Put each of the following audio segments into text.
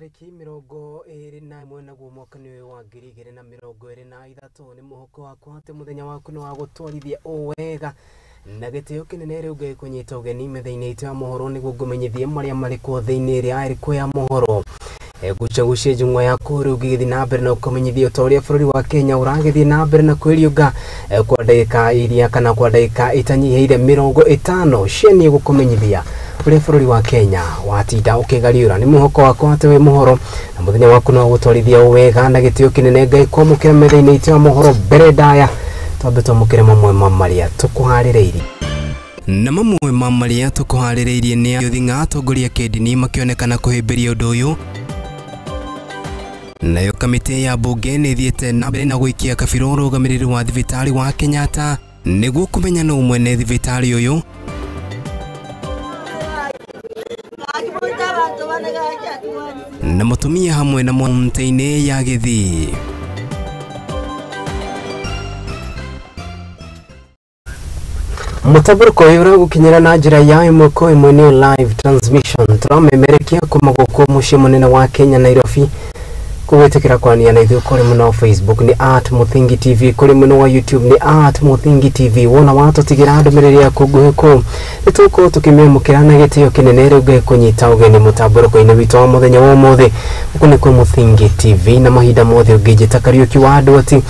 Tarĩki 21 naguo mwaka nĩ ũyũ wa 2023. Nĩ mũhuko wakwa atĩ mũthenya waku nĩ wa gũtwarithia o wega na gĩtĩo kĩnene. Rĩu ngĩkũnyita ũgeni metha-inĩ itũ ya mohoro nĩguo ngũmenyithie marĩa marĩ kuo thĩinĩ ĩrĩa ĩrĩ kuo ya mohoro. Gucagucia njung'wa yaku rĩu ngĩgĩthiĩ na mbere na ũkũmenyithia ta ũrĩa bũrũri wa Kenya ũragĩthiĩ na mbere na kwĩriũnga kwa ndagĩka iria kana kwa ndagĩka itanyihĩire 50 cia niĩ gũkũmenyithia ũrĩa bũrũri wa Kenya watinda ũkĩgariũra. Nĩ mũhoko wakwa atĩ wĩ mũhoro na mũthenya waku no gũtwarithia o wega na gĩtĩo kĩnene. Ngai kwamũkĩra metha-inĩ itũ ya mohoro. Mbere ndaya twambe twamũkĩre mamwe ma marĩa tũkũharĩrĩirie, na mamwe ma marĩa tũkũharĩrĩirie nĩ Thing'a atongoria kĩndini makĩonekana kũhĩmbĩria ũndũ ũyũ, nayo kamĩtĩ ya mbunge nĩ ĩthiĩte na mbere na gũikia kabirũ ũrũgamĩrĩri wa thibitarĩ wa Kenyatta nĩguo kũmenya nũ mwene thibitarĩ ũyũ, na mũtumia hamwe na mwante-inĩ ya Gĩthii. Mũtambũrũko ũyũ ũragũkinyĩra na njĩra ya ĩmwe kwa ĩmwe nĩyo live transmission, tũramemerekia kuma gũkũ mũciĩ mũnene wa Kenya, Nairobi. Kũgwĩtĩkĩra kwaria na ithuĩ kũrĩ mwena wa Facebook nĩ @MuthingiTV, kũrĩ mwena wa YouTube nĩ @MuthingiTV. Wona watũtigĩra ndũmĩrĩri yaku nguhĩ kũu nĩ tũgũkorwo tũkĩmĩamũkĩra na gĩtĩo kĩnene. Rĩu ngĩkũnyita ũgeni mũtambũrũko-inĩ witũ wa mũthenya wa ũmũthĩ gũkũ nĩ kwa Muthingi TV, na mahinda mothe ũngĩnjĩta Kariũki wa andũ ati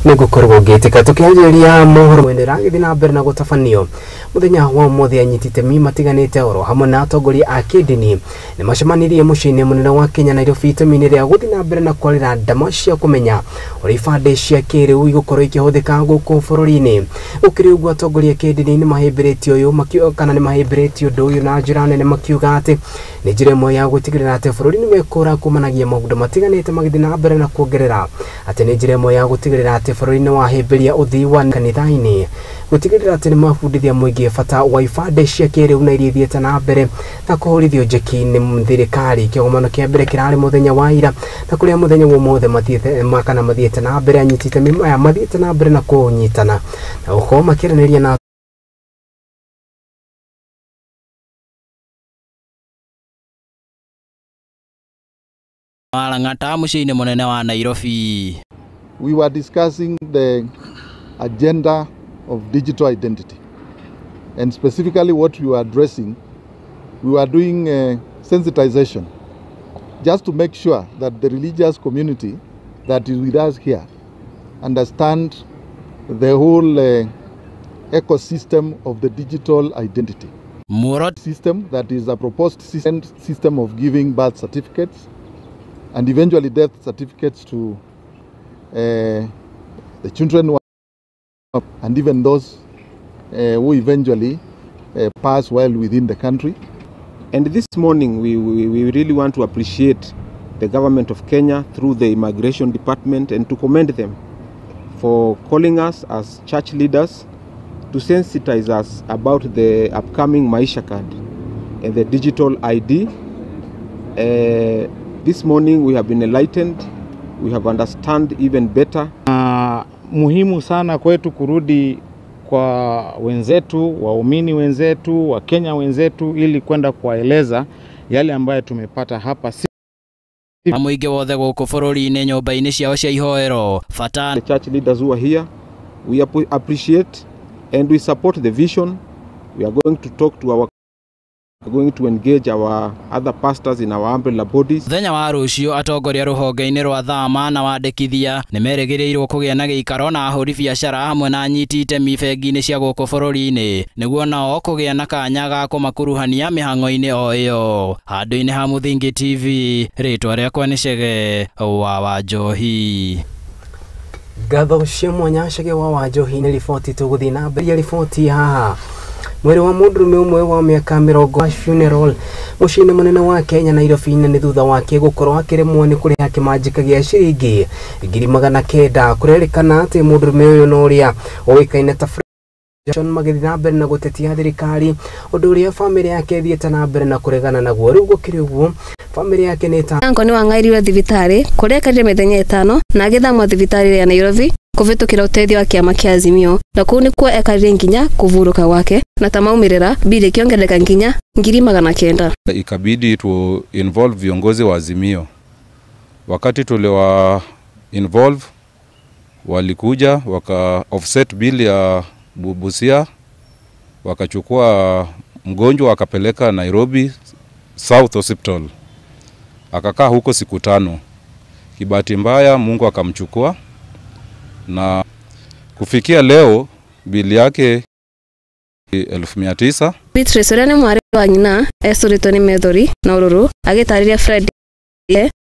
nĩngũkorwo ngĩtĩka. Tũkĩanjĩrĩria mohoro mwene ragĩthiĩ na mbere na gũtabanio mũthenya wa ũmũthĩ, anyiti itemi matiganĩte oro hamwe na atongoria a kĩndini nĩ macemanirie mũciĩ-inĩ mũnene wa Kenya, Nairobi, itemi-inĩ rĩa gũthiĩ na mbere na kwarĩra ndama cia kũmenya ũrĩa ibandĩ cia kĩrĩu igũkorwo ikĩhũthĩka gũkũ bũrũri-inĩ. Gũkĩrĩ ũguo, atongoria a kĩndini nĩ mahĩmbĩrĩtie ũyũ kana nĩ mahĩmbĩrĩtie ũndũ ũyũ na njĩra nene, makiuga atĩ nĩ njĩra ĩmwe ya gũtigĩrĩra atĩ bũrũri nĩ wekũra kumanagia maũndũ matiganĩte, magĩthiĩ na mbere na kuongerera atĩ nĩ njĩra ĩmwe ya gũtigĩrĩra atĩ bũrũri nĩ wahĩmbĩria ũthii wa kanitha-inĩ, gũtigĩrĩra atĩ nĩ mabundithia mũingĩ bata wa ibandĩ cia kĩrĩu na iria ithiĩte na mbere na kũhũrithio njeki nĩ thirikari. Kĩgomano kĩa mbere kĩrarĩ mũthenya wa ira, na kũrĩa mũthenya wa ũmũthĩ mathiĩte kana mathiĩte na mbere anyiti itemi aya mathiĩte na mbere na kũnyitana na gũkorwo makĩaranĩria na wa Lang'ata mũciĩ-inĩ mũnene wa Nairobi. We were discussing the agenda of digital identity, and specifically what we were addressing, we were doing sensitization just to make sure that the religious community that is with us here understand the whole ecosystem of the digital identity Muoroto system that is a proposed system of giving birth certificates and eventually death certificates to the children who are, and even those who eventually pass while within the country. And this morning, we really want to appreciate the government of Kenya through the immigration department and to commend them for calling us as church leaders to sensitize us about the upcoming Maisha card and the digital ID. This morning we have been enlightened, we have understand even better. Muhimu sana kwetu kurudi kwa wenzetu, waumini wenzetu, Wakenya wenzetu, ili kwenda kuwaeleza yale ambayo tumepata hapa. Mũingĩ wothe gũkũ bũrũri-inĩ nyũmba-inĩ ciao cia ihoero bata. The church leaders who are here, we appreciate and we support the vision. We are going to talk to our, going to engage our other pastors in our umbrella bodies. Mũthenya wa rũciũ atongoria rũhonge-inĩ rwa thama na wandĩkithia nĩ merĩgĩrĩirwo kũgĩa na gĩikaro na ahũri biacara hamwe na anyiti itemi bengi-inĩ cia gũkũ bũrũri-inĩ nĩguo nao kũgĩa na kanya ga kũmakuruhania mĩhang'o-inĩ o ĩyo. Handũ-inĩ ha Muthingi TV, rĩtwa rĩakwa nĩ Chege wa Wanjohi. Ngatho cia mwanya Chege wa Wanjohi nĩ riboti. Tũgũthiĩ na mbere ya riboti haha. Mwĩrĩ wa mũndũrũme ũmwe wa mĩaka 20 funeral mũciĩ-inĩ mũnene wa Kenya, Nairobi, nĩ thutha wake gũkorwo akĩremwo nĩ kũrĩha kĩmanjĩka gĩa ciringi 900,000. Kũrerĩkana atĩ mũndũrũme ũyũ na ũrĩa ũĩkaine ta John magĩthiĩ na mbere na gũtetia thirikari, ũndũ ũrĩa bamĩrĩ yake ĩthiĩte na mbere na kũregana naguo. Rĩu gũkĩrĩ ũguo, bamĩrĩ yake nĩ Anko nĩ wang'airirwe thibitarĩ kũrĩa aikarire mĩthenya 5 na agĩthamwo thibitarĩ ya Nairobi. Kũvĩtũkĩra ũteithio wa kĩama kĩa Azimio na kũu nĩkuo ekarire nginya kũvurũka gwake na ta maumĩrĩra bili ikĩongerereka nginya 900,000. Ikabidi tu involve viongozi wa Azimio. Wakati tuliwa involve walikuja waka offset bill ya Busia, wakachukua mgonjwa wakapeleka Nairobi South Hospital. Akakaa huko siku 5. Kibahati mbaya Mungu akamchukua, na kufikia leo bili yake 900,000. Beatrice ũrĩa nĩ mwarĩ wa nyina ecũrĩtwo nĩ methori na ũrũrũ agĩtarĩria Fred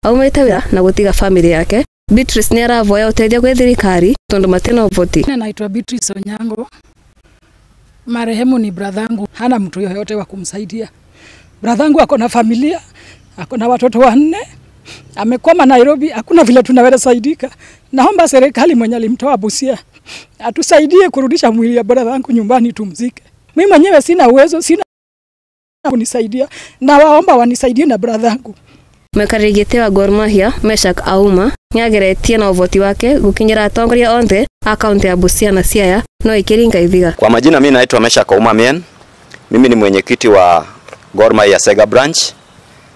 aumĩte wĩra na gũtiga famĩlĩ yake. Beatrice nĩ aravoya ũteithio gwĩ thirikari tondũ matina ũvoti. Naitwa Beatrice Onyango. Marehemu ni bradhangu, hana mtu yoyote wa kumsaidia. Bradhangu ako na familia, ako na watoto 4. Amekwama Nairobi, hakuna vile tunaweza saidika. Naomba serikali mwenye alimtoa Busia atusaidie kurudisha mwili ya bradhangu nyumbani tumzike. Mimi mwenyewe sina uwezo, sina kunisaidia, na waomba wanisaidie na bradhangu. Mwekarĩri gĩtĩ wa Gor Mahia Meshack Auma nĩageretie na ũvoti wake gũkinyĩra atongoria othe a kaunti ya Busia na Siaya no ikiringa ithiga. Kwa majina mimi naitwa Meshack Auma Mien. Mimi ni mwenyekiti wa Gor Mahia Sega Branch.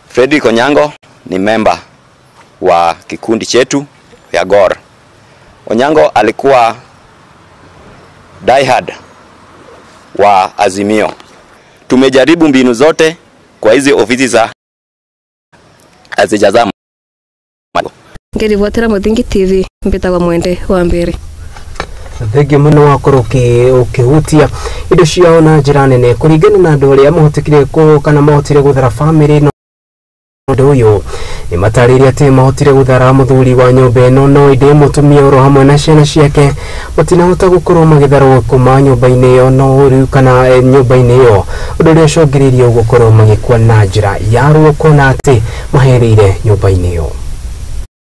Fredrick Onyango ni member wa kikundi chetu ya Gor. Onyango alikuwa diehard wa Azimio. Tumejaribu mbinu zote kwa hizi ofisi za azijazama. Ngiribotera Muthingi TV mbitagwa Mwende wa Mbere. Thengi muno wakorwo ũkĩhutia indo ciao na njĩra nene kũringana na andũ arĩa mahotekire kana mahotire gũthara famĩlĩ ĩno. Ũndũ ũyũ nĩ matarĩirie atĩ mahotire gũthara mũthuri wa nyũmba ĩno, no ĩndĩ mũtumia oro hamwe na ciana ciake matinahota gũkorwo magĩtharwo kuma nyũmba-inĩ ĩyo, no rĩu kana nyũmba-inĩ ĩyo, ũndũ ũrĩa ũcũngĩrĩirie gũkorwo magĩkua na njĩra ya ruo kuona atĩ maherĩire nyũmba-inĩ ĩyo.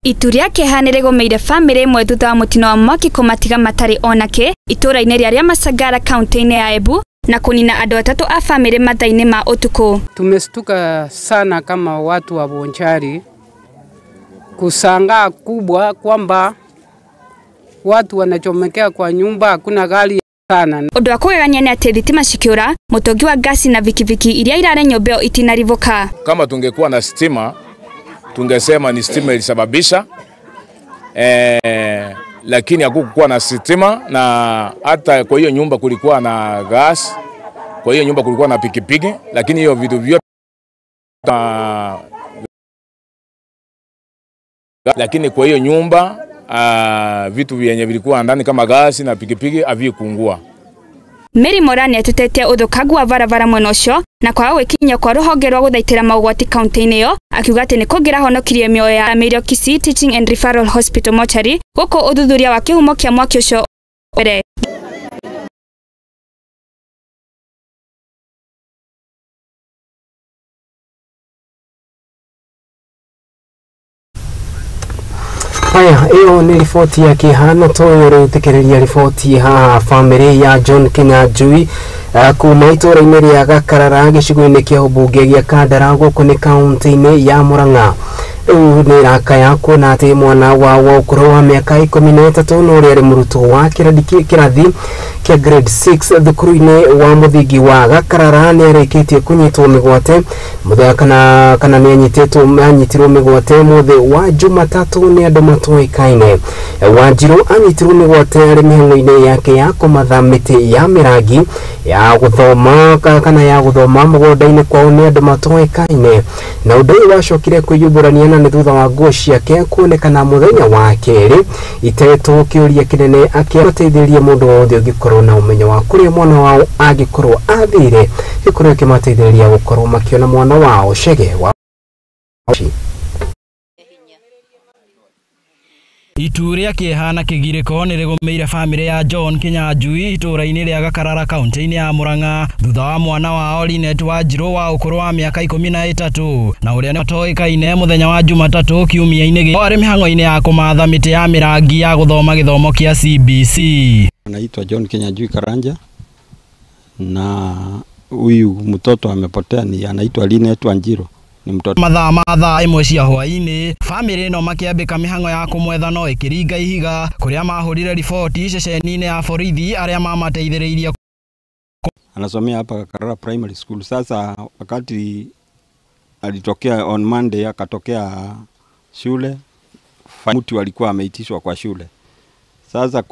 Itu rĩa kĩeha nĩrĩgũmĩire bamĩrĩ ĩmwe thutha wa mũtino wa mwaki kũmatiga matarĩ onake itũũra-inĩ rĩa Masagara kaunti-inĩ ya Embu na kũnina andũ 3 a bamĩrĩ mathaa-inĩ ma ũtukũ. Tumestuka sana kama watu wa Bonchari, kusangaa kubwa kwamba watu wanachomekea kwa nyumba, hakuna gari sana. Ũndũ wa kũgegania nĩ atĩ thitima cikĩũra, mũtũngi wa ngasi na vikiviki iria irarĩ nyũmba ĩyo itinarivũka. Kama tungekuwa na stima tungesema ni stima ilisababisha, lakini hakukuwa na stima, na hata kwa hiyo nyumba kulikuwa na gas, kwa hiyo nyumba kulikuwa na pikipiki, lakini hiyo vitu vyote, lakini kwa hiyo nyumba vitu vyenye vilikuwa ndani kama gasi na pikipiki havikuungua. Mary Morani atutetie uthukangu wa barabara mwena ũcio na kwaga gwĩkinyia kwa rũhonge rwa gũthaitĩra maũgwati kaunti-inĩ ĩyo, akiuga atĩ nĩ kũngĩrahonokirie mĩoyo ya Mĩrio Kisii Teaching and Referral Hospital mortuary gũkũ ũthuthuria wa kĩhumo kĩa mwaki ũcio mbere. Haya, iyo ni riboti ya kĩhano toyo rĩu thikĩrĩria riboti haha. Famĩlĩ ya John Kinyanjui kuma itũũra-inĩ rĩa Gakarara gĩcigo-inĩ kĩa ũmbunge gĩa Kandara gũkũ nĩ kaunti-inĩ ya Murang'a rĩu nĩ ĩrakaya kuona atĩ mwana wa ũkũrũ wa mĩaka 13 na ũrĩa arĩ mũrutwo wa kĩrathi kĩa grade 6 thukuru-inĩ wa mũthingi wa Gakarara nĩ arĩkĩtie kũnyitwo mĩgwate mũthenya kana nĩ anyitirwo mĩgwate mũthĩ wa Jumatatũ nĩ andũ matoĩkaine. Wanjiru anyitirwo mĩgwate arĩ mĩhang'o-inĩ yake ya kũmatha mĩtĩ ya mĩrangi ya gũthoma kana ya gũthoma mũgũnda-inĩ kwao nĩ andũ matoĩkaine, na ũndũ ũyũ wacokire kwĩyumbũrania na nĩ thutha wa nguo ciake kuonekana mũthenya wa kerĩ itetwo kĩũria kĩnene akĩmateithĩrĩria mũndũ wothe ũngĩkorwo na ũmenyo wa kũrĩa mwana wao angĩkorwo athire gĩkorwo kĩmateithĩrĩria gũkorwo makĩona mwana wao Chege wa Itu rĩa kĩeha na kĩgirĩko nĩ rĩgũmĩire bamĩrĩ ya John Kinyanjui itũũra-inĩ rĩa Gakarara kaunti-inĩ ya Murang'a thutha wa mwana wao Linet Wanjiru wa ũkũrũ wa mĩaka 13 na ũrĩa nĩatoĩkaine mũthenya wa Jumatatũ kiumia-inĩ gĩkĩ arĩ mĩhang'o-inĩ ya kũmatha mĩtĩ ya mĩrangi ya gũthoma gĩthomo kĩa CBC. Anaitwa John Kinyanjui Karanja na huyu mtoto amepotea ni anaitwa Linet Wanjiru. Ni mtoto. Mathaa ma thaa 1 cia hwaĩ-inĩ bamĩrĩ ĩno makĩambĩka mĩhang'o ya kũmwetha no ĩkĩringa ihiga kũrĩa mahũrire riboti ceceni-inĩ ya borithi arĩa mamateithĩrĩirie. Anasomea hapa Karara Primary School. Sasa wakati alitokea on Monday akatokea shule, mtu alikuwa ameitishwa kwa shule. Sasa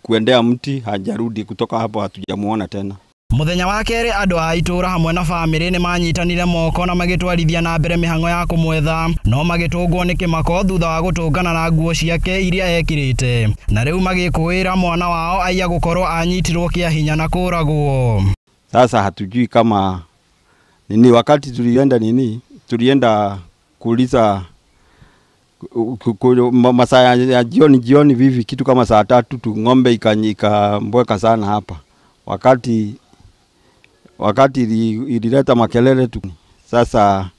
kuendea mti hajarudi, kutoka hapo hatujamuona tena. Muthenya wa kerĩ andũ a itũũra hamwe na bamĩrĩ nĩ manyitanire moko na magĩtwarithia na mbere mĩhang'o ya kũmwetha no magĩtũngwo nĩ kĩmako thutha wa gũtũngana na nguo ciake iria ekĩrĩte na rĩu magĩkũĩra mwana wao aiya gũkorwo anyitirwo kĩa hinya na kũragwo. Sasa hatujui kama nini, wakati tulienda kuuliza masaa ya jioni vivi kitu kama saa 3 tu ng'ombe ikambweka sana hapa. Wakati ilileta makelele tu. Sasa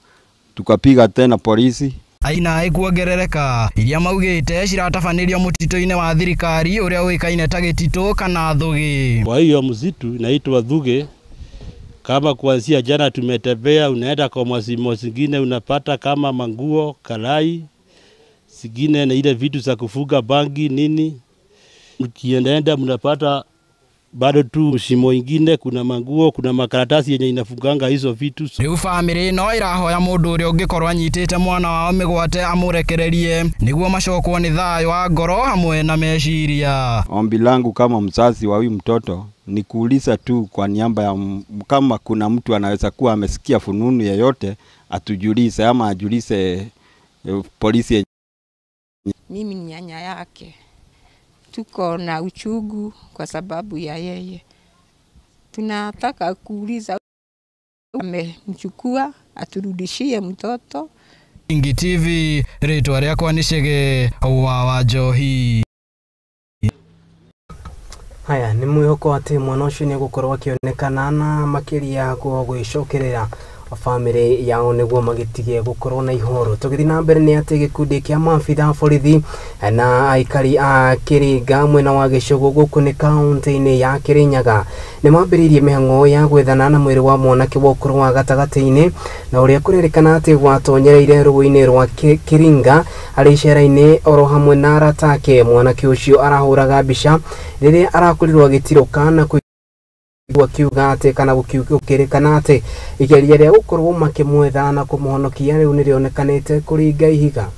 tukapiga tena polisi. Aina ikuongerereka iria maugite ciratabanĩrio mũtitũ-inĩ wa thirikari ũrĩa ũĩkaine ta gĩtitũ kana Thugi. Kwa hiyo msitu inaitwa Thugi. Kama kuanzia jana tumetembea, unaenda kwa mwasimo zingine unapata kama manguo, kalai, zingine na ile vitu za kufuga bangi nini. Mkiendaenda mnapata bado tu shimo ingine, kuna manguo, kuna makaratasi yenye inafunganga hizo vitu. Rĩu bamĩrĩ ĩno ĩrahoya mũndũ ũrĩa ũngĩkorwo anyitĩte mwana wao mĩgwate amũrekererie nĩguo macokwo nĩ thayũ wa ngoro hamwe na meciria. Ombi langu kama mzazi wa huyu mtoto ni kuuliza tu kwa niaba ya kama kuna mtu anaweza kuwa amesikia fununu yeyote atujulize ama ajulize polisi. Mimi ni nyanya yake. Tuko na uchungu kwa sababu ya yeye. Tunataka kuuliza amemchukua aturudishie mtoto. Ingi TV rĩtwa rĩakwa nĩ Chege wa Wanjohi. Haya nĩ mwĩhoko atĩ mwana ũcio nĩ egũkorwo akĩonekana na makĩria gwĩcokerera bamĩrĩ yao nĩguo magĩtige gũkorwo na ihoru. Tũgĩthiĩ na mbere nĩ atĩ gĩkundi kĩa maabitha borithi na aikari a Kĩrĩnga mwena wa Gĩcũgũ gũkũ nĩ kaũntĩ-inĩ ya Kĩrĩnyaga nĩ mambĩrĩirie mĩhang'o ya gwethana na mwĩrĩ wa mwanake wa ũkũrũ wa gatagatĩ-inĩ na ũrĩa kũrerĩkana atĩ gwatonyereire rũĩ-inĩ rwa Kĩrĩnga arĩ icera-inĩ oro hamwe na arata ake. Mwanake ũcio arahũraga mbica rĩrĩa arakorirwo agĩtirũka na akiuga atĩ kana gũkĩrĩkana atĩ igeria rĩa gũkorwo makĩmwetha na kũmũhonokia rĩu nĩrĩonekanĩte kũringa ihiga.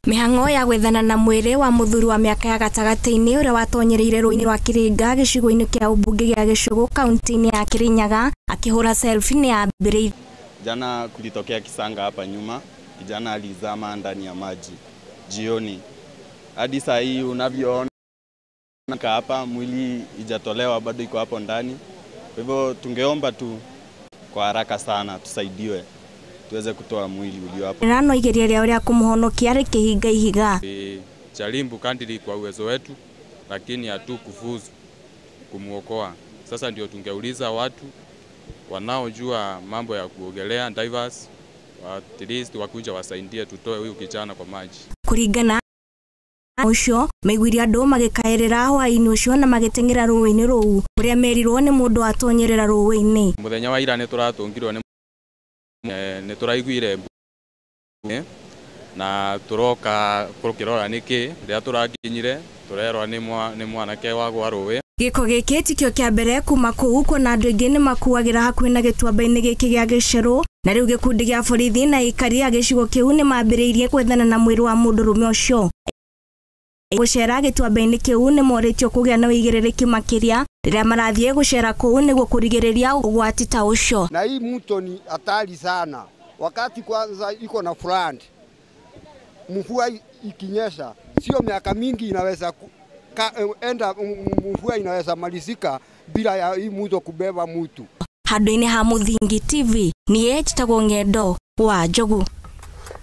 Mĩhang'o ya gwethana na mwĩrĩ wa mũthuri wa mĩaka ya gatagatĩ-inĩ ũrĩa watonyereire rũĩ-inĩ rwa Kĩrĩnga gĩcigo-inĩ kĩa ũmbunge gĩa Gĩcũgũ kaunti-inĩ ya Kĩrĩnyaga akĩhũra selfie nĩ yambĩrĩirie. Jana kulitokea kisanga hapa nyuma, kijana alizama ndani ya maji jioni. Hadi saa hii unavyoona hapa mwili ijatolewa bado iko hapo ndani. Kwa hivyo tungeomba tu kwa haraka sana tusaidiwe tuweze kutoa mwili ulio hapo. Rano igeria rĩa ũrĩa kũmũhonokia rĩkĩhinga ihiga. Jaribu kadiri kwa uwezo wetu lakini hatukufuzu kumuokoa. Sasa ndio tungeuliza watu wanaojua mambo ya kuogelea divers at least wakuja wasaidie tutoe huyu kijana kwa maji. Kuringana ũcio maiguire andũ magĩkaĩrĩra hwaĩ-inĩ ũcio na magĩteng'era rũĩ-inĩ rũu kũrĩa merirwo nĩ mũndũ atonyerera rũĩ-inĩ. Mũthenya wa ira nĩtũratũngirwo nĩ tũraiguire na tũroka kũrora nĩkĩ rĩrĩa tũrakinyire tũrerwa nĩ mwanake wagwa rũĩ. Gĩko gĩkĩ tikĩo kĩa mbere kuma kũu kuona andũ aingĩ nĩmakuagĩra hakuhĩ na gĩtuamba-inĩ gĩkĩ gĩa Gĩcerũ na rĩu gĩkundi gĩa borithi na aikari a gĩcigo kĩu nĩmambĩrĩirie gwethana na mwĩrĩ wa mũndũrũme ũcio. Gũcera gĩtuamba-inĩ kĩu nĩmorĩtio kũgĩa na ũigĩrĩrĩki makĩria rĩrĩa marathiĩ gũcera kũu nĩguo kũrigĩrĩria ũgwati ta ũcio. Na hii mto ni hatari sana, wakati kwanza iko na flood, mvua ikinyesha sio miaka mingi inaweza enda, mvua inaweza malizika bila ya hii mto kubeba mtu. Handũ-inĩ ha Mũthingi TV niĩ njĩtagwo Ng'endo wa Njogu.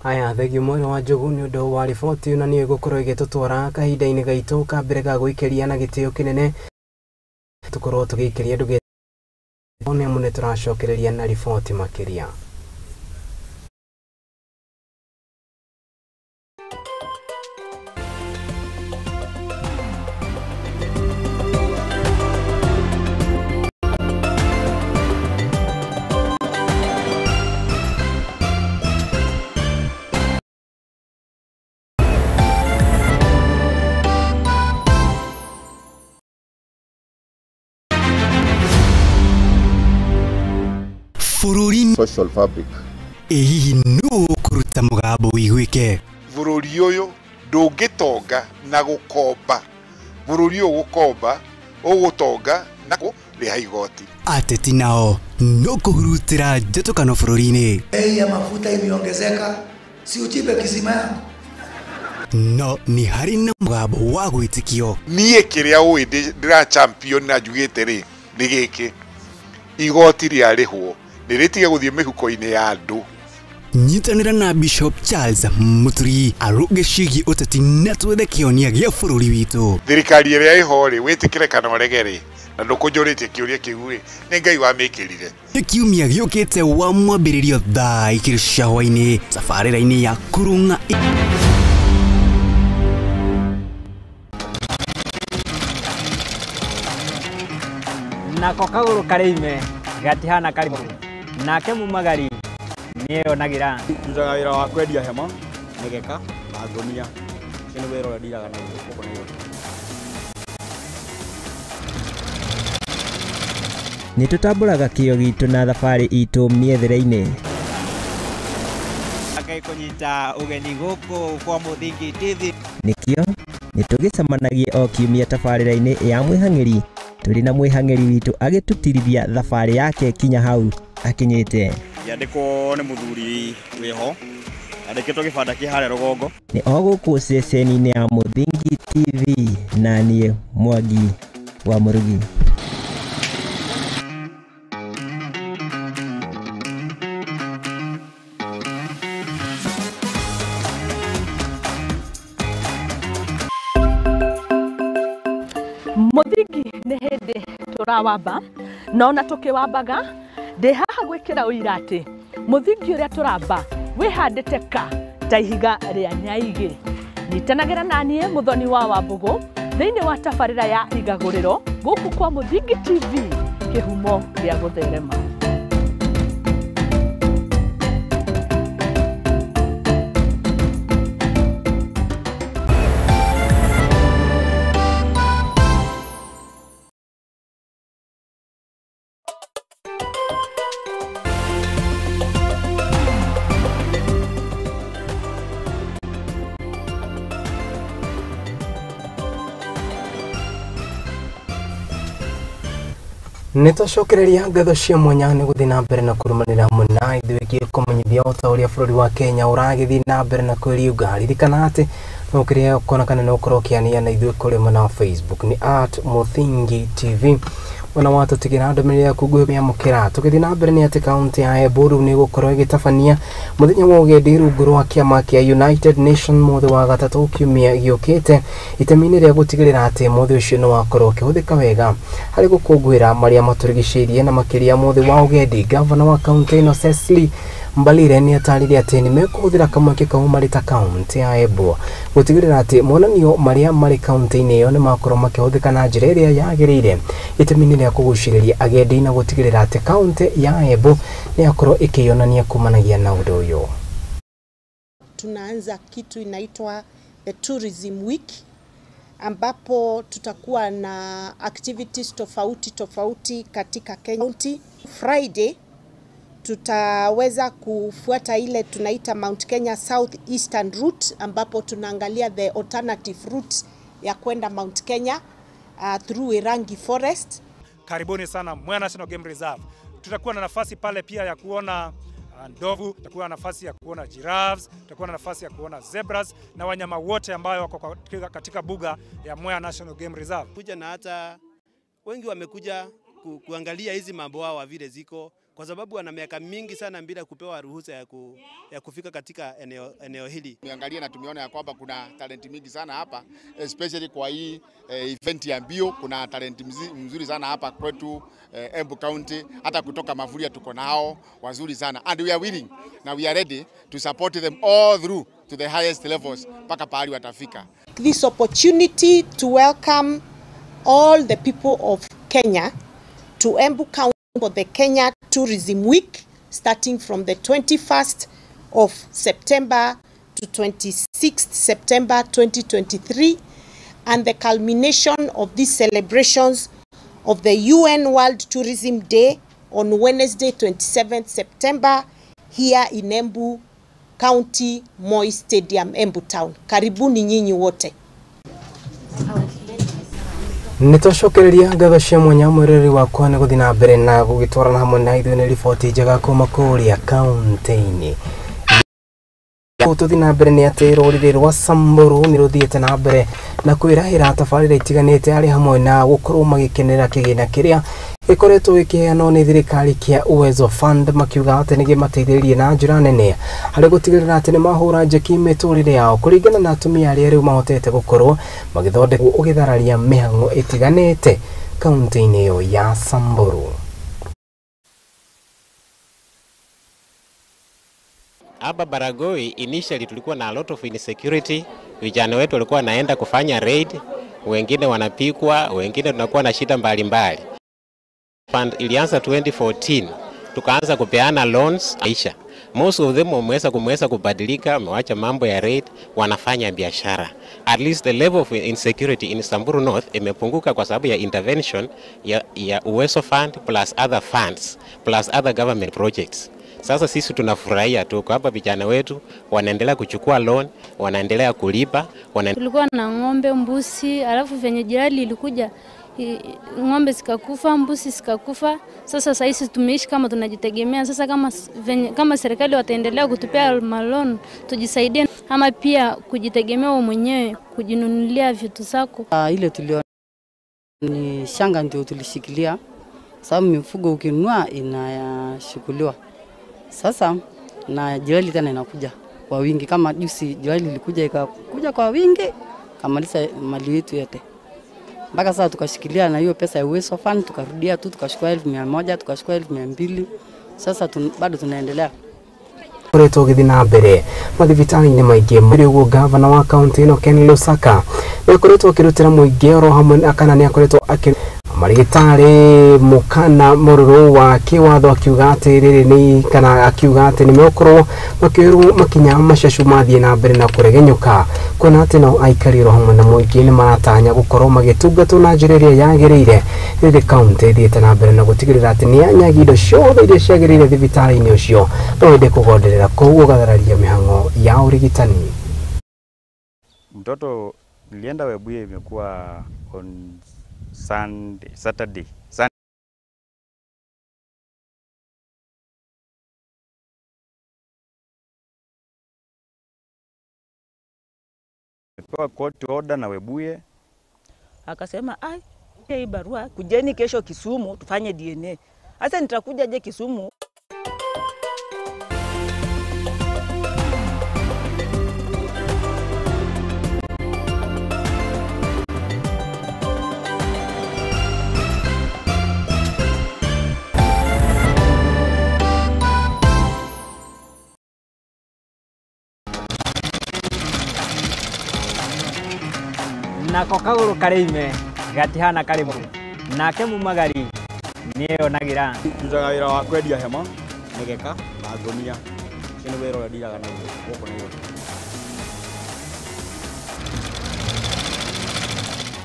Aya thegio mwena wa Njogu nĩ ũndũ wa riboti na nĩyo ĩgũkorwo ĩgĩtũtwara kahinda-inĩ gaitũ ka mbere ga gũikĩria na gĩtĩo kĩnene tũkorwo tũgĩikĩria ndũge nĩ amu nĩtũracokereria na riboti makĩria. social fabric. Ĩ hihi nũ ũkũruta mũgambo wĩiguĩke? Bũrũri ũyũ ndũngĩtonga na gũkomba, bũrũri ũyũ gũkomba ũgũtonga na kũrĩha igoti. Ateti nao no kũhurutĩra njatũkano bũrũri-inĩ. Bei ya mafuta imeongezeka, si uchimbe kisima yangu. No nĩ harĩ na mũgambo wa gwĩtĩkio. Niĩ kĩrĩa ũĩ ndĩra champion na njugĩte rĩ nĩ gĩkĩ, igoti rĩarĩhwo nĩ rĩtige gũthiĩ mĩhuko-inĩ ya andũ. Nyitanĩra na Bishop Charles Muturi arũnge ciĩgiĩ ũteti na twethe kĩhonia gĩa bũrũri witũ. Thirikari ĩrĩa ĩho rĩ, wĩtĩkĩre kana ũrege rĩ, na ndũkũnjũrĩtie kĩũria kĩu rĩ, nĩ Ngai wamĩkĩrire. Nĩ kiumia gĩũkĩte wa mwambĩrĩrio thaa 2 cia hwaĩ-inĩ tabarĩra-inĩ ya Kũrũng'a. Nako kagũrũ karĩime gatihana karimũ, nake mumagari nĩeyonagĩra. Ndutaga wĩra wa kwendia hema, mĩgeka na ngũnia. Ũcio nĩ wĩra ũrĩa ndiraga naguo gũkũ Nairobi. Nĩ tũtambũraga kĩo gitũ na thabarĩ itũ mĩethere-inĩ. Ngai kũnyita ũgeni gũkũ kwa Mũthingi TV. Nĩkĩo nĩ tũgĩcemanagia o kiumia tabarĩra-inĩ ya Mwĩhang'ĩri tũrĩ na mwĩhang'ĩri witũ agĩtũtirithia thabarĩ yake kinya hau akinyĩte. Yandĩkwo nĩ mũthuri wĩho, yandĩkĩtwo gĩbanda kĩ harĩa rũgongo. Nĩ o gũkũ ceceni-inĩ ya Mũthingi TV na niĩ Mwangi wa Mũrugi. Mũthingi nĩ hĩndĩ tũrawamba na ona tũkĩwambaga ndĩ haha gwĩkĩra ũira atĩ mũthingi ũrĩa tũramba wĩhandĩte ka ta ihiga rĩa nyaigĩ. Nyitanagĩra na niĩ Mũthoni wa Wambũgũ thĩinĩ wa tabarĩra ya Igagũrĩro gũkũ kwa Mũthingi TV, kĩhumo gĩa gũtherema. Nĩ twacokereria ngatho cia mwanya nĩ gũthiĩ na mbere na kũrũmanĩra hamwe na ithuĩ kũmenyithia o ta ũrĩa bũrũri wa Kenya ũragĩthiĩ na mbere na kwĩriũnga. Ririkana atĩ no kĩrĩa ũkona kana no ũkorwo ũkĩania na ithuĩ kũrĩ mwena wa Facebook nĩ @MũthingiTV. Mwena wa tũtigĩra ndũmĩrĩri yaku ngũmĩamũkĩra. Tũgĩthiĩ na mbere nĩ atĩ kaũntĩ ya Embu rĩu nĩ ĩgũkorwo ĩgĩtabania mũthenya wa ũgendi rungu rwa kĩama kĩa United Nation mũthĩ wa gatatũ kiumia gĩũkĩte, itemi-inĩ rĩa gũtigĩrĩra atĩ mũthĩ ũcio nĩ wakorwo ũkĩhũthĩka wega harĩ gũkũngũĩra marĩa matũrigicĩirie na makĩria mũthĩ wa ũgendi. Gavana wa kaũntĩ ĩno Cecily Mbalire nĩ atarĩria atĩ nĩ mekũhũthĩra kamweke kau marĩ ta kaũntĩ ya Embu gũtigĩrĩra atĩ monanio marĩa marĩ kaũntĩ-inĩ ĩyo nĩ makorwo makĩhũthĩka na njĩra ĩrĩa yagĩrĩire itemi-inĩ rĩa kũgucĩrĩria agendi na gũtigĩrĩra atĩ kaũntĩ ya Embu nĩ yakorwo ĩkĩyonania kumanagia na ũndũ ũyũ. Tunaanza kitu inaitwa the Tourism Week, ambapo tutakuwa na activities tofauti tofauti katika Kenya County. Friday tutaweza kufuata ile tunaita Mount Kenya South Eastern Route, ambapo tunaangalia the alternative route ya kwenda Mount Kenya through Irangi Forest. Karibuni sana Mwea National Game Reserve. Tutakuwa na nafasi pale pia ya kuona ndovu, tutakuwa na nafasi ya kuona giraffes, tutakuwa na nafasi ya kuona zebras na wanyama wote ambao wako katika buga ya Mwea National Game Reserve. Kuja na hata wengi wamekuja kuangalia hizi mambo wao vile ziko, kwa sababu wana miaka mingi sana bila kupewa ruhusa ya kufika katika eneo hili. Tumeangalia na tumeona ya kwamba kuna talent mingi sana hapa, especially kwa hii event ya mbio. Kuna talent mzuri sana hapa kwetu Embu County, hata kutoka Mavuria tuko nao wazuri sana, and we are willing na we are ready to support them all through to the highest levels mpaka pahali watafika. This opportunity to welcome all the people of Kenya to Embu County for the Kenya Tourism Week, starting from the 21st of September to 26th September 2023, and the culmination of these celebrations of the UN World Tourism Day on Wednesday 27th September here in Embu County, Moi Stadium, Embu Town. Karibuni nyinyi wote. Nitwacokereria ngatho cia mwanya mwireri wakwa nĩ gũthiĩ na mbere na gũgĩtwarana hamwe na ithuĩ nĩ riboti njega kuma kũrĩa kaunti-inĩ. Tũthiĩ na mbere nĩ atĩ rũrĩrĩ rwa Samburu nĩ rũthiĩte na mbere na kwĩrahĩra tabarĩra itiganĩte arĩ hamwe na gũkorwo magĩkenera kĩgĩna kĩrĩa gĩkoretwo gĩkĩheanwo nĩ thirikari kĩa Uwezo Fund, makiuga atĩ nĩ gĩmateithĩrĩirie na njĩra nene harĩ gũtigĩrĩra atĩ nĩ mahũra njeki mĩtũrĩre yao kũringana na atumia arĩa rĩu mahotete gũkorwo magĩthondeka ũgĩthararia mĩhang'o ĩtiganĩte kaunti-inĩ ĩyo ya Samburu. Hapa Baragoi initially tulikuwa na a lot of insecurity. Vijana wetu walikuwa wanaenda kufanya raid, wengine wanapikwa, wengine tunakuwa na shida mbalimbali. Fund ilianza 2014, tukaanza kupeana loans Aisha. Most of them wameweza kubadilika, wameacha mambo ya raid, wanafanya biashara. At least the level of insecurity in Samburu North imepunguka kwa sababu ya intervention ya Uwezo Fund plus other funds plus other government projects. Sasa sisi tunafurahia tu kwa hapa vijana wetu wanaendelea kuchukua loan, wanaendelea kulipa. Tulikuwa na ng'ombe, mbuzi, alafu venye jirani ilikuja ng'ombe zikakufa, mbuzi zikakufa. Sasa sasa tumeishi kama tunajitegemea. Sasa kama serikali wataendelea kutupea malon tujisaidie, ama pia kujitegemea wewe mwenyewe, kujinunulia vitu zako. Ile tulio ni shanga ndio tulishikilia, sababu mifugo ukinunua inashukuliwa. Sasa na jirani tena inakuja kwa wingi, kama juzi jirani ilikuja ikakuja kwa wingi kamaliza mali yetu yote. Mpaka sasa tukashikilia na hiyo pesa ya Uwezo Fund, tukarudia tu tukachukua 1,100, tukachukua 200. Sasa bado tunaendelea. Koretwo gĩthiĩ na mbere mathibitarĩ-inĩ maingĩ mũrĩ ũguo gavana wa kaunti ĩno Ken Lusaka nĩ akoretwo akĩrutĩra mũingĩ oro hamwe na kana nĩ akoretwo akĩ marigitari mukana mũrũrũ wa kĩwatho akiuga atĩ rĩrĩ nĩ kana akiuga atĩ nĩ megũkorwo makĩoerwo makinya macacu mathiĩ na mbere na kũregenyũka kuona atĩ nao aikari oro hamwe na mũingĩ nĩ maratanya gũkorwo magĩtungatwo na njĩra ĩrĩa yagĩrĩire rĩrĩ kaunti ĩthiĩte na mbere na gũtigĩrĩra atĩ nĩ yanyagia indo ciothe iria ciagĩrĩire thibitarĩ-inĩ ũcio no ĩndĩ kũgonderera kũu gũgathararia mĩhang'o ya ũrigitani. Mtoto nilienda Webuye imekuwa on Sunday, Saturday. Sunday. Pewa court order na Webuye. Akasema ai, hii barua kujeni kesho Kisumu tufanye DNA. Sasa nitakuja je Kisumu? Nako kaguru karĩime gatihana karĩmũ nake mumagari nĩeyonagira. Ndutaga wĩra wa kwendia hema, mĩgeka na ngũnia. Ũcio nĩ wĩra ũrĩa ndiraga naguo gũkũ Nairobi.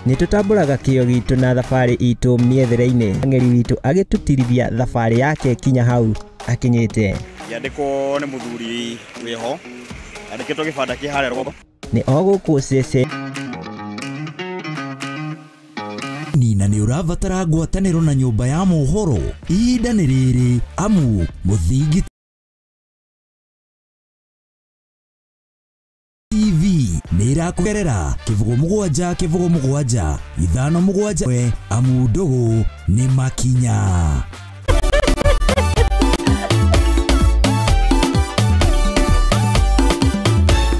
Nĩ tũtambũraga kĩo gitũ na thabarĩ itũ mĩethere-inĩ. Ng'eri witũ agĩtũtirithia thabarĩ yake kinya hau akinyĩte. Yandĩkwo nĩ mũthuri wĩho, yandĩkĩtwo gĩbanda kĩ harĩa rũgongo. Nĩ o gũkũ cece na nĩ ũrabatara ngwatanĩro na nyũmba ya mohoro ihinda nĩ rĩrĩ amu Mũthingi TV nĩ ĩrakũgerera 07 07 5 7 we amu ndũgũ nĩ makinya.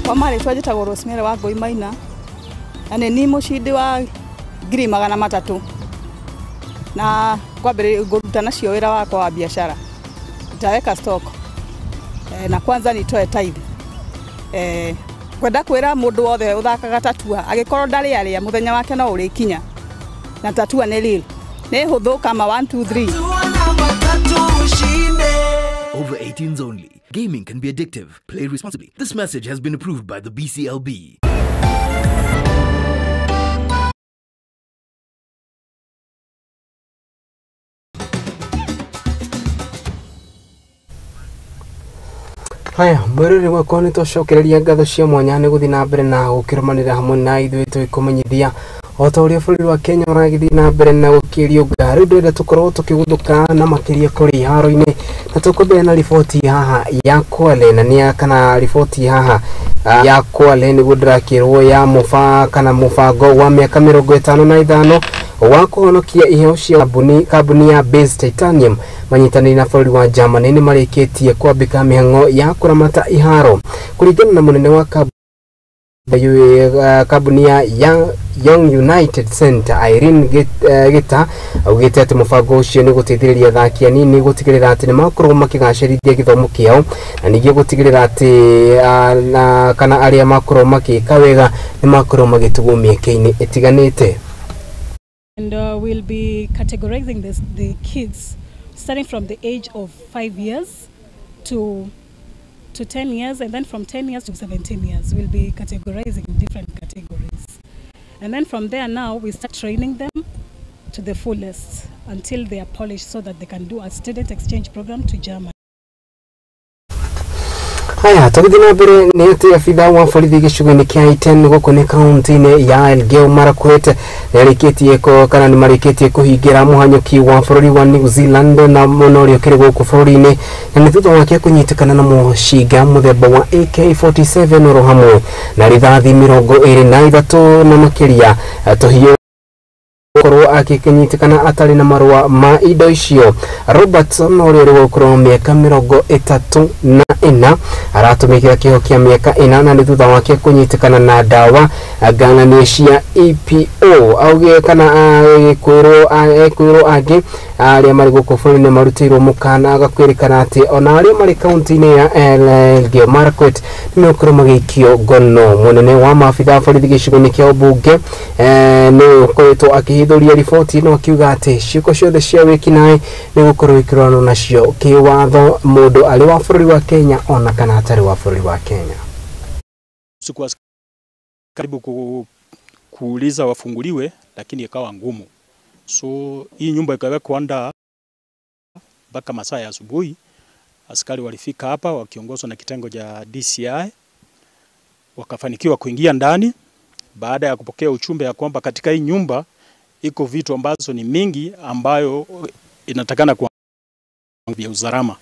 Kwa marĩtwa njĩtagwo Rosemary wa Ngũi Maina na nĩ niĩ mũcindi wa 300,000 na kwambĩrĩria ngũruta nacio wĩra wakwa wa biashara. Nitaweka stock na kwanza nitoe tithe. Kwenda kwĩra mũndũ wothe ũthakaga tatua agĩkorwo ndarĩ arĩa mũthenya wake no ũrĩkinya na tatua nĩ real nĩ hũthũ kama 1 2 3. Over 18s only. Gaming can be addictive. Play responsibly. This message has been approved by the BCLB. Haya, mwĩroreri wakwa nĩ twacokereria ngatho cia mwanya nĩ gũthiĩ na mbere na gũkĩrũmanĩra hamwe na ithuĩ tũgĩkũmenyithia o ta ũrĩa bũrũri wa Kenya ũragĩthiĩ na mbere na gũkĩriũnga. Rĩu ndĩrenda tũkorwo tũkĩguthũka na makĩria kũrĩ iharo-inĩ, na tũkwambĩrĩria na riboti haha ya Kwale, na nĩ kana riboti haha ya Kwale nĩguo ndĩrakĩrwo ya kana mũbango wa mĩaka 55 wa kũhonokia iheo cia kambuni ya Base Titanium manyitanĩire na bũrũri wa Germany nĩ marĩkĩtie kwambĩka mĩhang'o ya kũramata iharo. Kũringana na mũnene wa kambuni ya Young United Center Irene Gita augĩte atĩ mũbango ũcio nĩ gũteithĩrĩria athaki anini gũtigĩrĩra atĩ nĩ makorwo makĩgacĩrithia gĩthomo kĩao, na ningĩ gũtigĩrĩra atĩ kana arĩa makorwo makĩka wega nĩ makorwo magĩtugwo mĩeke-inĩ ĩtiganĩte. And we'll be categorizing the kids starting from the age of 5 years to 10 years, and then from 10 years to 17 years, we'll be categorizing different categories. And then from there now, we start training them to the fullest until they are polished so that they can do a student exchange program to Germany. Haya, tũgĩthiĩ na mbere nĩ atĩ abithaa wa borithi gĩcigo-inĩ kĩa Iten gũkũ nĩ kaunti-inĩ ya Elgeyo Marakwet nĩarĩkĩtie kana nĩmarĩkĩtie kũhingĩra mũhanyũki wa bũrũri wa New Zealand na mũno ũrĩa ũkĩrĩ gũkũ bũrũri-inĩ, na nĩ thutha wake kũnyitĩkana na mũcinga mũthemba wa AK47 oro hamwe na rithathi 23 na makĩria tũhiũ korwo akĩnyitĩkana atarĩ na marũa ma indo icio. Robertson ũrĩa ũrĩ gũkorwo mĩaka 34 aratũmĩkĩra kĩoho kĩa mĩaka 4 na nĩ thutha wake kũnyitĩkana na ndawa ngananie cia EPO. Auge kana ekwĩrwo angĩ arĩa marĩ gũkũ bũrũri-inĩ marutĩirwo mũkana agakwĩrĩkana atĩ ona arĩa marĩ kaunti-inĩ ya Elgeyo Marakwet nĩmegũkorwo magĩikio ngono. Mũnene wa maabithaa a borithi gĩcigo-inĩ kĩa ũmbunge nĩ ũkoretwo akĩhithũria riboti ĩno akiuga atĩ ciĩko ciothe cia wĩkinaĩ nĩ gũkorwo ikĩrorwo nacio kĩwatho mũndũ arĩ wa bũrũri wa Kenya ona kana atarĩ wa bũrũri wa Kenya. Sikuwa karibu kuuliza wafunguliwe, lakini ikawa ngumu. So hii nyumba ikawekwa under mpaka masaa ya asubuhi. Askari walifika hapa wakiongozwa na kitengo cha DCI, wakafanikiwa kuingia ndani baada ya kupokea uchumbe ya kwamba katika hii nyumba iko vitu ambazo ni mingi ambayo inatakana kwa vya usalama.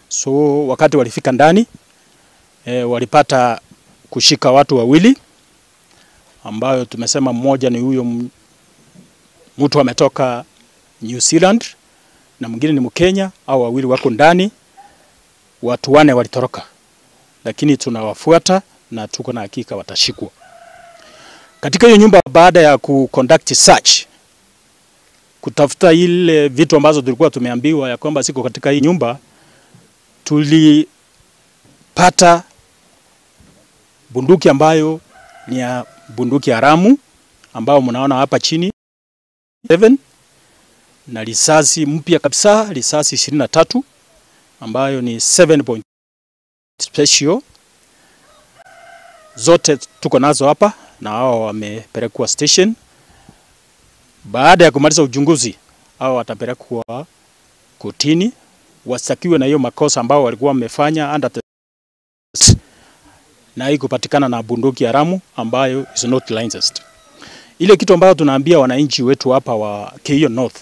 So wakati walifika ndani walipata kushika watu wawili ambayo tumesema mmoja ni huyo mtu ametoka New Zealand na mwingine ni Mkenya, au wawili wako ndani. Watu wane walitoroka, lakini tunawafuata na tuko na hakika watashikwa. Katika hiyo nyumba, baada ya ku-conduct search, kutafuta ile vitu ambazo tulikuwa tumeambiwa ya kwamba siko katika hii nyumba, tulipata bunduki ambayo ni ya bunduki haramu ambayo mnaona hapa chini 7, na risasi mpya kabisa, risasi 23 ambayo ni 7 special. Zote tuko nazo hapa na hao wamepelekwa station. Baada ya kumaliza uchunguzi, hao watapelekwa kotini wastakiwe na hiyo makosa ambao walikuwa wamefanya under the na hii kupatikana na bunduki haramu ambayo is not licensed. Ile kitu ambayo tunaambia wananchi wetu hapa wa Keiyo North,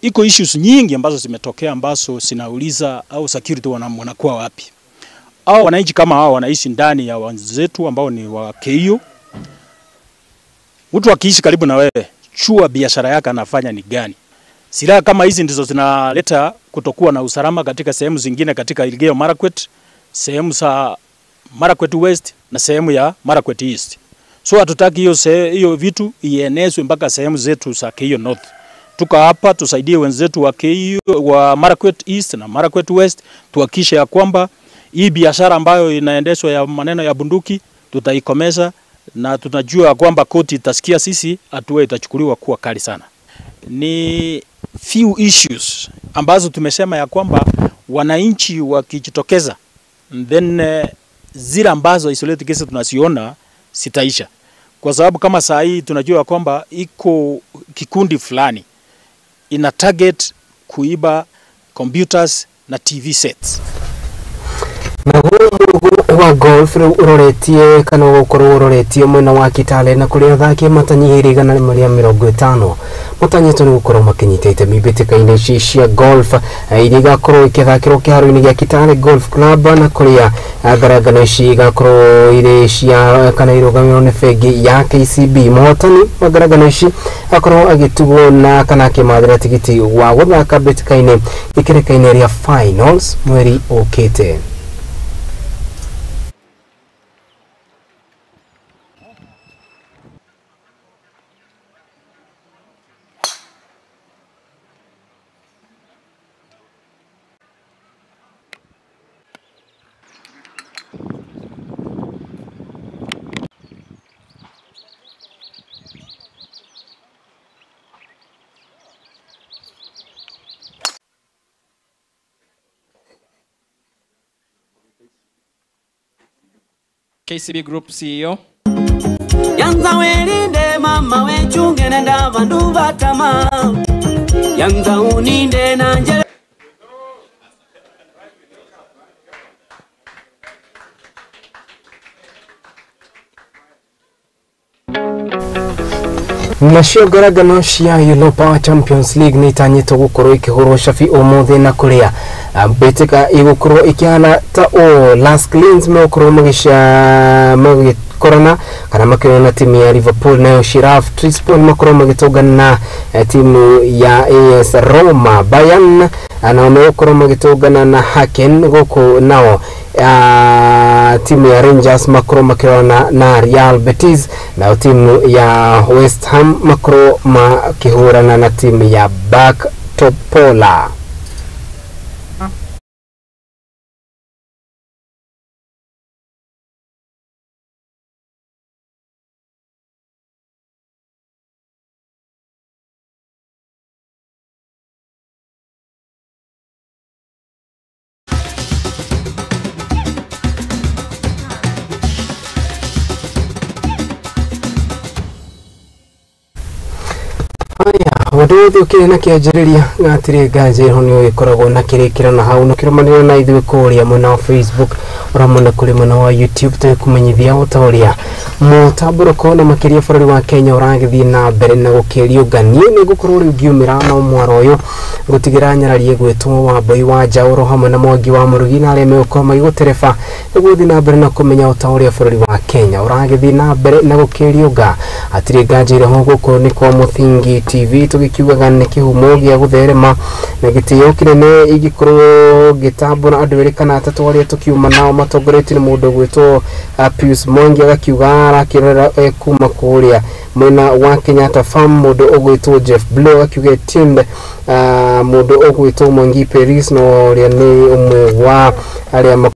iko issues nyingi ambazo zimetokea ambazo sinauliza au security wanakuwa wapi. Au wananchi kama hao wanaishi ndani ya wenzetu ambao ni wa Keiyo. Mtu akiishi karibu na wewe, chua biashara yake anafanya ni gani. Silaha kama hizi ndizo zinaleta kutokuwa na usalama katika sehemu zingine katika Elgeyo Marakwet, sehemu za Marakwet West na sehemu ya Marakwet East. So hatutaki hiyo vitu ienezwe mpaka sehemu zetu za Keiyo North. Tuko hapa tusaidie wenzetu wa Keiyo, wa Marakwet East na Marakwet West, tuhakikishe ya kwamba hii biashara ambayo inaendeshwa ya maneno ya bunduki tutaikomeza, na tunajua kwamba koti itasikia sisi, hatua itachukuliwa kuwa kali sana. Ni few issues ambazo tumesema ya kwamba wananchi wakijitokeza, then zile ambazo isolated cases tunasiona sitaisha. Kwa sababu kama saa hii tunajua kwamba iko kikundi fulani ina target kuiba computers na TV sets. Na wa golf rĩu ũroretie kana ũgũkorwo ũroretie mwena wa Kitale na kũrĩa athaki matanyihĩire 150 matanyĩtwo nĩ gũkorwo makĩnyita itemi mbĩtĩka-inĩ ici cia golf iria igakorwo ikĩthakĩrwo kĩharo-inĩ gĩa Kitale Golf Club na kũrĩa ngarangano ici igakorwo irĩ cia kana irũgamĩrĩrwo nĩ bengi ya KCB. Mũhotani wa ngarangano ici akorwo agĩtugwo na kana akĩmathĩra tigiti wa gũthaka mbĩtĩka-inĩ ikereka-inĩ rĩa finals mweri ũkĩte. KCB Group CEO. Yanza welinde mama wechunge nenda vandu vatama. Yanza uninde na njele. Nacio ngarangano cia Europa Champions League nĩ itanyĩtwo gũkorwo ikĩhũrwo cabi ũmũthĩ na kũrĩa mbĩtĩka ĩgũkorwo ĩkĩhana ta ũũ. Las Lions megũkorwo magĩkorana kana makĩrũa na timu ya Liverpool, nayo Sheriff Tiraspol makorwo magĩtũngana na timu ya AS Roma. Bayern nao megũkorwo magĩtũngana na Haken, gũkũ nao timu ya Rangers makorwo makĩrũana na Real Betis, nayo timu ya West Ham makorwo makĩhũrana na timu ya Bak Topola. Ũndũ wothe ũkĩrĩ na kĩanjĩrĩria gatirĩ nganja ĩho nĩ ũgĩkoragwo na kĩrĩkĩro na hau nũkĩrũmanĩrĩra na ithuĩ kũrĩa mwena wa Facebook ũramona kũrĩ mwena wa YouTube tũgĩkũmenyithia o ta ũrĩa mũtambũrũko na makĩria bũrũri wa Kenya ũragĩthiĩ na mbere na gũkĩriũngania. Nĩ ngũkorwo rĩu ngiumĩra na mwaro ũyũ ngũtigĩra nyararie gwĩtwo Wambui wa Njaũro hamwe na Mwangi wa Mũrugi na arĩa megũkorwo magĩgũtereba nĩguo ũthiĩ na mbere na kũmenya o ta ũrĩa bũrũri wa Kenya ũragĩthiĩ na mbere na gũkĩriũnga. Hatirĩ nganja ĩrĩ gũkũ nĩ kwa Mũthingi TV tũgĩkiugaga nĩ kĩhumo gĩa gũtherema na gĩtĩo kĩnene ingĩkorwo ngĩtambũra andũ erĩ kana atatũ arĩa tũkiuma nao matongoretio nĩ mũndũ ũgwĩtwo Pius Mwangi agakiuga arakĩrora kuma kũrĩa mwena wa Kenyatta Farm, mũndũ ũgwĩtwo Jeff Blow akiuga tuned, mũndũ ũgwĩtwo Mwangi Paris no ũrĩa nĩ ũmwe wa arĩa